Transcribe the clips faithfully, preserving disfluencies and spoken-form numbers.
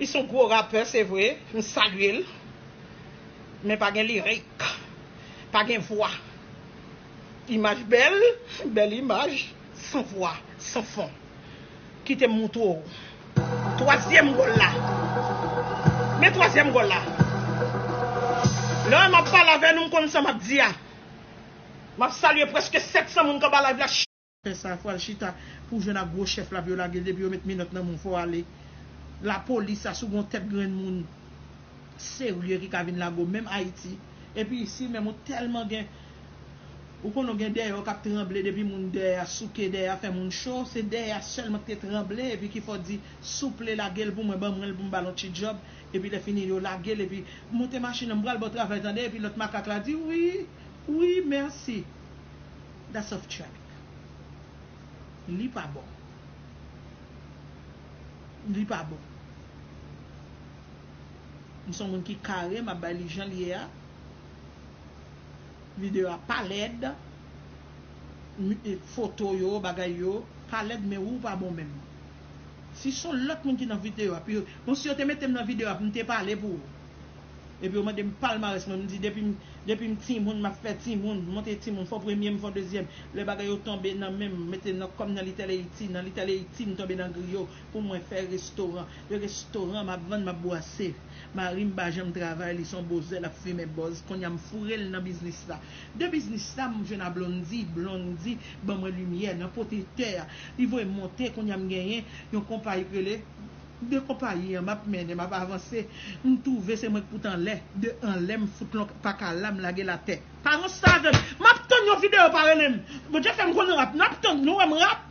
Li se yon gwo rapè, se vre, m salye l. Men pa gen lirik, pa gen vwa. Imaj bèl, bèl imaj, san vwa, san fon. Kite m moutre w. Twazyèm gòl la. Men twazyèm gòl la. Lè m ap pale avè nou, m konn sa m ap di a. M ap salye prèske sèt san moun k anba live la. Fè sa, fò al chita pou w jwenn ak gwo chèf la, pou yo lage l, depi yo met menòt nan men w, fò w ale. Lapolis la, si w gen yon tèt grenn moun serye ki ka vin lage w, menm Ayiti. Epi isi menm, ou tèlman gen, ou konnen w gen dèyè w k ap tranble, depi moun dèyè a souke, dèyè a fè moun cho, se dèyè a sèlman ki te tranble, epi ki fè w di, souple, lage l pou mwen, ban mwen l pou m ba l yon ti djòb, epi lè fini, yo lage l, epi moute machin nan, m pral ba w travay, tande, epi lòt makak la di, wi, wi, mèsi. That's off track. Li pa bon. Li pa bon. M se yon moun ki kare, m ap bay li jan l ye a. Videyo a pa lèd. M- e, foto yo, bagay yo, pa lèd, men ou pa bon menm. Si se yon lòt moun ki nan videyo a, pi, bon, si yo te mete m nan videyo a, pou m te pale pou ou. Epi yo mande m palmarès mwen, m di depi m, depi m timoun, m ap fè timoun, m monte timoun, fò premye m, fò dezyèm. Lè bagay yo tonbe nan men m, mete nan kò m nan Little Haiti, nan Little Haiti m tonbe nan griyo pou mwen fè restoran. De restoran m ap vann, m ap bwase. Mari m pa janm travay, li se yon bozè, l ap fimen bòz. Kounye a m foure l nan biznis la. De biznis la, m jwenn a Blondy, Blondy ban mwen limyè nan pote tè a. Li voye m monte, kounye a m genyen yon konpayi k rele de konpayi an, m ap mennen, m ap avanse. M twouve se mwen k pou t anlè. De anlè, m fout lon pa ka la, m lage l atè. Pa ranse avè m. M ap tann yon videyo, pa rele m. Bondye fè m konn rap. N ap tann, nou wè m rap?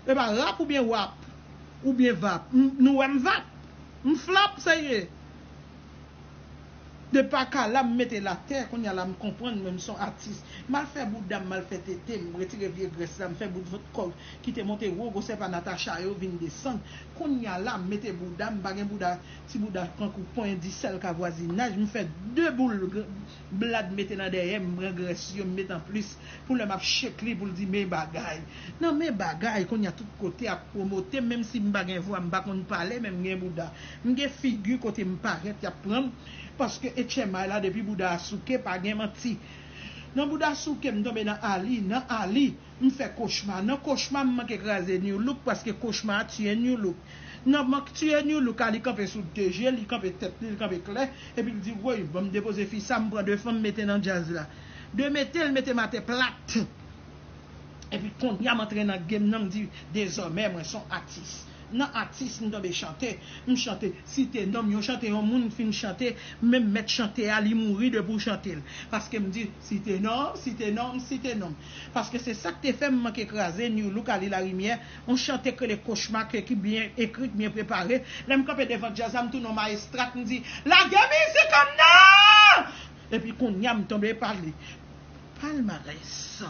E pa rap oubyen wap? Oubyen vap? M- Nou wè m vap? M flap, sa ye. De pa ka la, m mete l atè, kounye a la m konprann mwen m se yon atis. M al fè bouda m, m al fè tete m, retire vye grès la, m fè bout vant kò ki te monte wo, gwosè pa Natacha yo vin desann. Kounye a la, m mete bouda m, m pa gen bouda, ti bouda kankou pwen disèl ka vwazinaj, m fè de boul gr- blad mete nan dèyè m, m pran grès yo, m mete anplis. Pou lè m ap shake li, pou l di men bagay. Nan men bagay, kounye a tout kote ap pwomote m, menm si m pa gen vwa, m pa konn pale, men m gen bouda. M gen figi kote m parèt, y ap pran m. Paske H M I la, depi bouda a souke, pa gen manti. Nan bouda souke, m tonbe nan Ali, nan Ali, m fè kochma. Nan kochma, m manke kraze New Look, paske kochma a tiye New Look. Nan mank tiye New Look a, li kanpe sou de je, li kanpe tèt li, li kanpe klè, epi l di, woy, ban m depoze fi sa, m pran de fanm, mete nan djaz la. De mete l, mete m atè plat. Epi kounye a m antre nan game nan, m di, dezòmè mwen se yon atis. Nan atis, m tonbe chante, m chante Site Non m, yon chante yon moun fin chante, menm mèt chante a, li mouri de pou chante l. Paske m di, Site non m, site non m, site non m. Paske se sa k te fè m manke kraze New Look, Ali Larimyè, yon chante k rele Kochma, ke ki byen ekri, k byen prepare. Lè m kanpe devan djaz la, m tounen yon mayestra, m di, lage mizik an m nan! Epi kounye a m tonbe pale. Palmarès.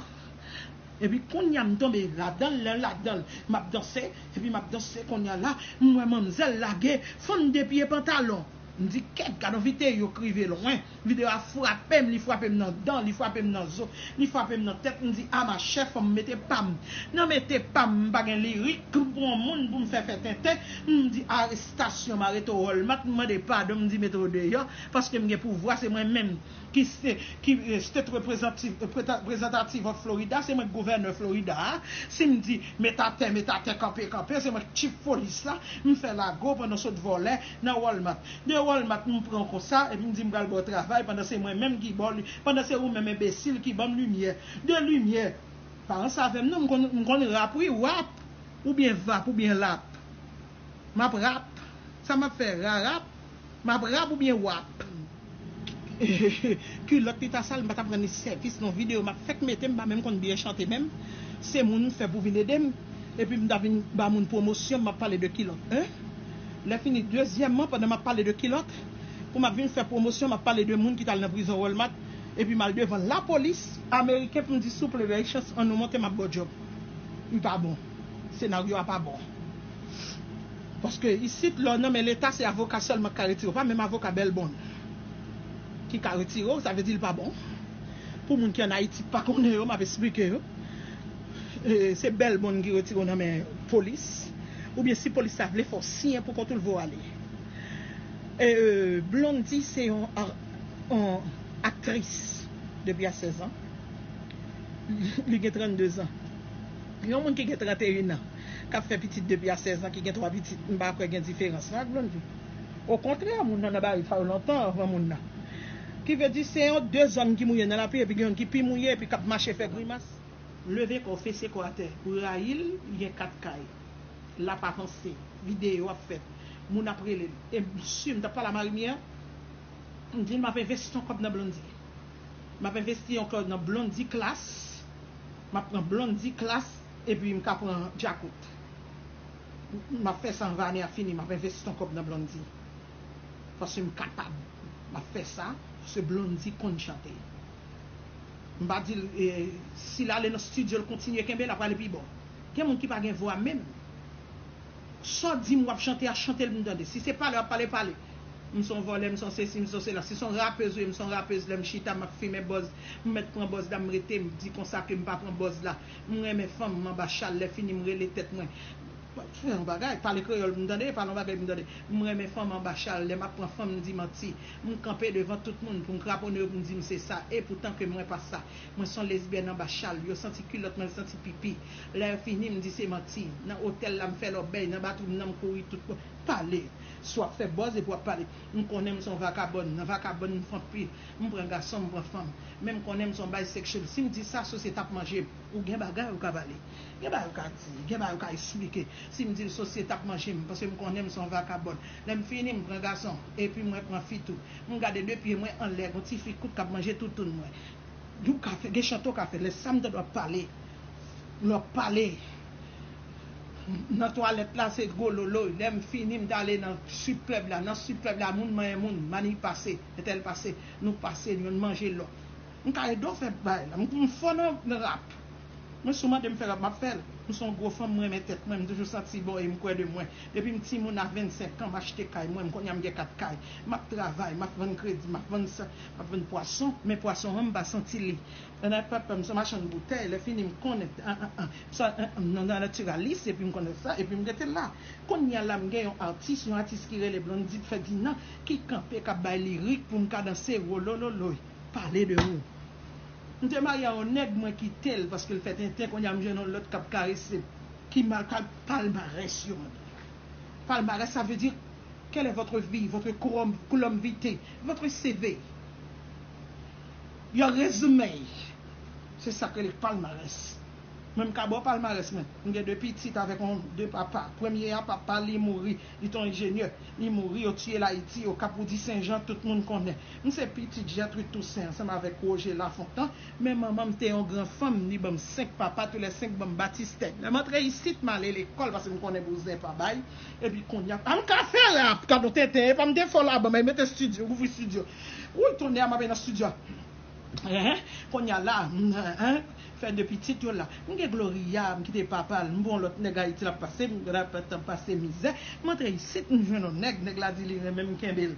Epi kounye a m tonbe ladan l, lè ladan l, m ap danse, epi m ap danse kounye a la, m wè manmzèl lage fann de pye pantalon. M di, kèt, gad on videyo k rive lwen. Videyo a frape m, li frape m nan dan, li frape m nan zo, li frape m nan tèt. M di, a machè, fò m mete pa m. Nan mete pa m, m pa gen lirik pou yon moun pou m fè fè tenten. M di, arestasyon, m arete w Walmart, m mande padon, m di mete w deyò, paske m gen pouvwa, se mwen menm ki se, ki eh, state representative, reprezantative of Florida, se mwen k gouvènè Florida a. Si m di met atè, met atè, kanpe, kanpe, se mwen k chief polis la. M fè lago pandan sot vòlè nan Walmart. De Walmart, m pran konsa, epi m di m pral ba w travay, pandan se mwen menm ki ba w li, pandan se ou menm enbesil ki ban m limyè. De limyè. Pa ranse avè m non, m konn, m konn rap wi, wap, oubyen vap, oubyen lap. M ap rap. Sa m ap fè, rarap? M ap rap oubyen wap? Kilòt li ta sal, m pa t ap rann li sèvis nan videyo m ap fèk mete, m pa menm konn byen chante menm. Se moun m fè pou vin ede m. Epi m ta vin ba moun pwomosyon, m ap pale de kilòt. Hein? Lè fini, dezyèmman, pandan m ap pale de kilòt, pou m ap vin fè pwomosyon, m ap pale de moun ki t al nan prizon Walmart, epi m al devan lapolis ameriken pou m di, souple, bay chans, ann nou monte, m ap ba w djòb. Li pa bon. Senaryo a pa bon. Paske isit, lè w nan men Leta, se avoka sèlman ki ka retire w, pa menm avoka Bèlbonn ki ka retire w, sa vle di l pa bon. Pou moun ki ann Ayiti pa konnen yo, m ap esplike yo. E, se Bèlbonn ki retire w nan men polis. Oubyen si polis la vle fè w siyen pou kote w vle w ale. E, Blondy se yon, a- yon aktris depi a sèz an. Li gen trannde zan. Yon moun ki gen tranteyen an, k ap fè pitit depi a sèz an, ki gen twa pitit, m pa kwè gen diferans non ak Blondy. Okontrè, moun nan nan bagay sa yo lontan anvan moun nan. Ki vle di se yon de zòn ki mouye nan lapli, epi gen youn ki pi mouye, epi k ap mache fè grimas. Leve kò w, fese kò w atè. Ou rayi l, li gen kat kay. L ap avanse. Videyo ap fèt. Moun ap rele l. E m si m t ap pale a Marimia, m di l m ap envesti yon kòb nan Blondy. M ap envesti yon kòb nan Blondy Class. M ap pran Blondy Class, epi m ka pran Djakout. M ap fè sa anvan ane a fini, m ap envesti yon kòb nan Blondy. Paske m kapab. M ap fè sa, paske Blondy konn chante. M pa di l, e, si l ale nan estidyo, l kontinye kenbe, l ap prale pi bon. Gen moun ki pa gen vwa menm. Sa w di m w ap chante a, chante l pou m tande. Si se pale w ap pale, pale. M se yon vòlè, m se yon sesi, m se yon sela. Si se yon rapez ou ye, m se yon rapez. Lè m chita, m ap fimen bòz. M mèt pran bòz la, m rete, m di konsa ke m pa pran bòz la. M renmen fanm, m anba chal. Lè fini, m rele tèt mwen. Fè yon bagay, pale kreyòl pou m tande, pale yon bagay pou m tande. M renmen fanm anba chal, lè m ap pran fanm, m di manti. M kanpe devan tout moun pou m kraponnen yo, pou m di m se sa. E poutan ke mwen pa sa. Mwen se yon lesbyèn anba chal, yo santi kilòt mwen, yo santi pipi. Lè yo fini, m di se manti. Nan otèl la, m fè lòbèy, nan batwoup nan, m kouri tout bò. Pale. Si w ap fè bòz epi w ap pale. M konnen m se yon vakabòn. Nan vakabòn, m fè anpil. M pran gason, m pran fanm. Men m konnen m se yon bisexual. Si m di sa, sosyete ap manje m. Ou gen bagay ou ka pale. Gen bagay ou ka di. Gen bagay ou ka eksplike. Si m di l, sosyete ap manje m, paske m konnen m se yon vakabòn. Lè m fini, m pran gason. Epi mwen pran fi tou. M gade de pye mwen anlè, gon ti fi kout k ap manje toutoun mwen. Ou ka fè, gen chante w ka fè. Lè sa m tande w ap pale. Lè w ap pale. Nan twalèt la, se gwo lolo. Lè m fini, m t ale nan strip club la. Nan strip club la, moun manyen moun. Mani pase, entèl pase. Nou pase, youn manje lòt. M ka ede w fè bagay la. M, m fò nan, nan rap. Mwen, si w mande m fè rap, m ap fè l. M se yon gwo fanm, m renmen tèt mwen, m toujou santi bon e m kwè de mwen. Depi m timoun a vennsenk an, m achte kay mwen, m kounye a m gen kat kay. M ap travay, m ap vann kredi, m ap vann sa, m ap vann pwason, men pwason an, m pa santi li. Nan pèp, m se machann boutèy, lè fini, m konnen, an, an, an, m se, an, an, nan, nan natiralis, epi m konnen sa, epi m rete la. Kounye a la, m gen yon atis, yon atis ki rele Blondy Ferdinand, ki kanpe, k ap bay lirik pou m ka danse, wolololoy. Pale de ou. M te marye a yon nèg, mwen kite l paske l fè tenten, kounye a m jwenn yon lòt k ap karese m. Ki mal, kal palmarès yo mande. Palmarès, sa vle di, quelle est votre vie, votre coulom, coulom vitae, votre C V, your resume. Se sa k rele palmarès. Mwen, m ka ba w palmarès mwen. M gen de pitit avèk yon, de papa. Premye a, papa li mouri, li te yon enjenyè. Li mouri, yo tiye l Ayiti, Okap, ou di Senjan, tout moun konnen. M se pitit Gertrude Toussaint ansanm avèk Roger Lafontant, men manman m te yon gran fanm, li ban m senk papa, toulèsenk ban m batistè. Lè m antre isit, m ale lekòl, paske m konnen bouzen pa bay. Epi kounye a, a m ka fè rap, gad yon tenten, e pa m te fò laban, men mete estidyo, ouvri estidyo. Woy, tonnè, m ap nan estidyo a. Enhen, kounye a la, m, enhen, fè de pitit yo la. M gen Gloria, m kite papa l, m pran lòt nèg Ayiti l ap pase m, l ap pase mizè. M antre isit, m jwenn yon nèg, nèg la di li renmen m, kenbe l.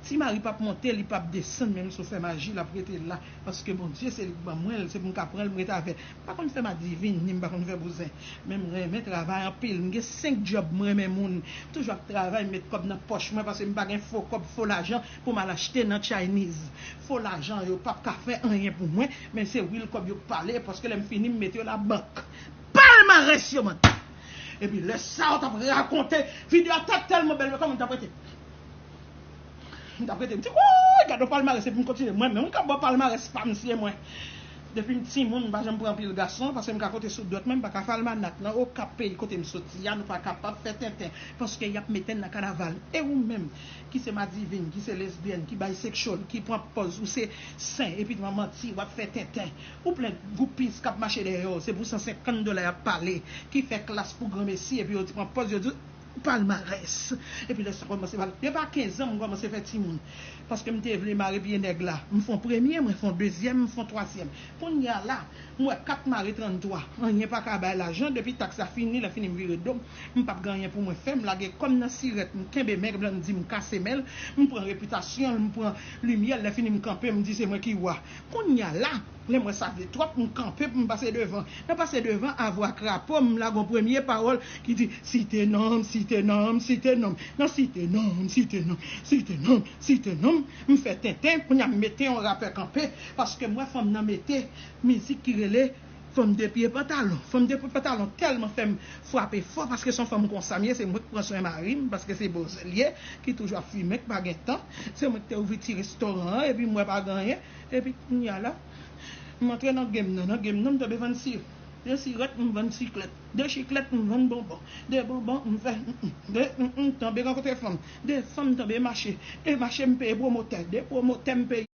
Ti mari p ap monte, li p ap desann, menm si w fè maji, l ap rete la. Paske Bondye, se li k ban mwen l, se pou m ka pran l, m rete avè l. M pa konn fè madivin, ni m pa konn fè bouzen. Men m renmen travay anpil. M gen senk djòb, m renmen moun. M toujou ap travay, m met kòb nan pòch mwen, paske m pa gen fo kòb, fo lajan pou m al achte nan Chinese. Fo lajan yo p ap ka fè anyen pou mwen, men se real kòb yo k pale, paske lè m fini, m mete yo labank. Palmarès yo, man! Epi lè sa, w t ap rakonte, videyo a t ap tèlman bèl, men kòman m t ap rete? M t ap rete, m di, woy, gade yon palmarès, epi m kontinye. Mwen menm, m ka ba w palmarès pa m, se mwen. Depi m timoun, m pa janm pran anpil gason, paske m ka konte sou dwèt mwen, m pa ka fè almanak nan Okap, peyi kote m soti a, nou pa kapab fè tenten, paske y ap mete n nan kanaval. E ou menm, ki se madivin, ki se lesbyèn, ki bisexual, ki pran pòz ou se sen, epi w ap manti, w ap fè tenten. Ou plen gwoupis k ap mache dèyè w, se pou san senkant dola y ap pale, ki fè klas pou granmesi, epi yo di pran pòz, yo di, palmarès. Epi lè sa kòmanse pale. Depi a kenz an, m kòmanse fè timoun. Paske m te vle mare pye nèg la. M fè yon premye, mwen fè yon dezyèm, m fè yon twazyèm. Kounye a la, m wè kat mare tranntwa. Anyen pa ka bay lajan. Depi taks la fini, lè fini m vire do m. M p ap gen anyen pou mwen fè. M lage kò m nan sirèt. M kenbe men Blondy, m kase men l. M pran repitasyon l, m pran limyè l. Lè fini m kanpe, m di se mwen ki wa. Kounye a la, Lè m wè sa vle twòp, m kanpe pou m pase devan. Nan pase devan, avwa krapo, m lage yon premye pawòl ki di, site non m, site non m, site non m. Nan site non m, site non m, site non m, site non m, m fè tenten, kounye a m mete yon rapè kanpe, paske m wè fanm nan mete mizik ki rele Fanm de pye pantalon. Fanm de pye pantalon tèlman fè m frape fò, paske se yon fanm konsa m ye, se mwen ki pran swen mari m, paske se bòz li ye, ki toujou ap fimen, ki pa gen tan. Se mwen ki te ouvri ti restoran an, epi m wè pa gen anyen. Epi kounye a la, m antre nan game nan. Nan game nan, m tonbe vann sirèt. De sirèt, m vann chiklèt. De chiklèt, m vann bonbon. De bonbon, m fè, mm, mm. De, mm, mm, tonbe rankontre fanm. De fanm, tonbe mache. De mache, m peye pwomotè. De pwomotè, m peye